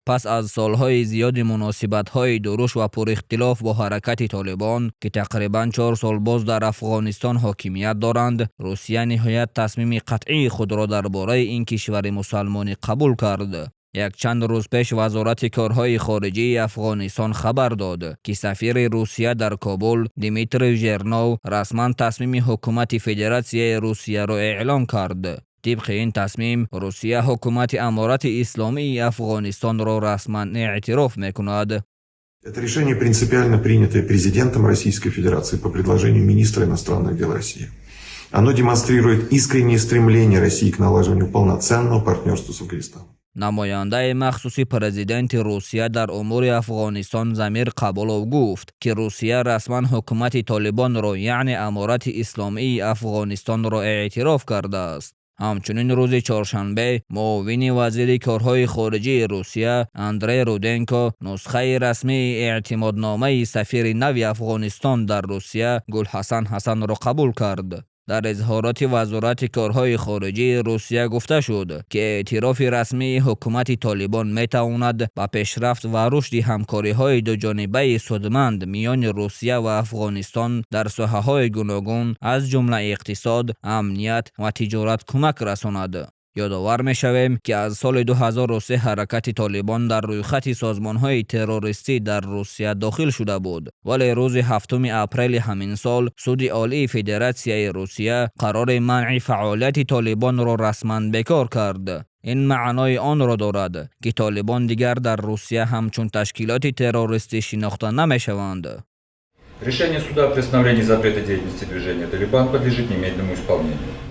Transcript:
Пас аз солҳои зиёди муносибатҳои дуруш ва пурихтилоф бо ҳаракати Толибон, ки тақрибан 4 сол боз дар Афғонистон ҳокимият доранд, Русия ниҳоят тасмими қатъии худро дар бораи ин кишвари мусалмонӣ қабул кард. Якчанд рӯз пеш Вазорати корҳои хориҷии Афғонистон хабар дод, ки сафири Русия дар Кобул Дмитрий Жернов расман тасмими ҳукумати Федератсияи Русияро эълон кард. Тибқи ин тасмим, Русия ҳукумати Аморати Исломии Афғонистонро расман эътироф мекунад. Это решение, принципиально принятое президентом Российской Федерации по предложению министра иностранных дел России. Оно демонстрирует искреннее стремление России к налаживанию полноценного партнерства с Афганистаном. Намояндаи махсуси президенти Русия дар умури Афғонистон Замир Қабулов гуфт, ки Русия расман ҳукумати Толибонро, яъне Аморати Исломии Афғонистонро эътироф кардааст. Ҳамчунин рӯзи чоршанбе муовини вазири корҳои хориҷии Русия Андрей Руденко нусхаи расмии эътимодномаи сафири нави Афғонистон дар Русия Гулҳасан Ҳасанро қабул кард. Дар изҳороти Вазорати корҳои хориҷии Русия гуфта шуд, ки эътирофи расмии ҳукумати Толибон метавонад ба пешрафт ва рушди ҳамкориҳои дуҷонибаи судманд миёни Русия ва Афғонистон дар соҳаҳои гуногун, аз ҷумла иқтисод, амният ва тиҷорат кӯмак расонад. Ёдовар мешавем, ки аз соли 2003 ҳаракати Толибон дар рӯйхати созмонҳои террористӣ дар Русия дохил шуда буд, вале рӯзи 7 апрели ҳамин сол Суди Олии Федератсияи Русия қарори манъи фаъолияти Толибонро расман бекор кард. Ин маънои онро дорад, ки Толибон дигар дар Русия ҳамчун ташкилоти террористӣ шинохта намешаванд. Решение суда о приостановлении запрета деятельности движения «Талибан» подлежит немедленному исполнению.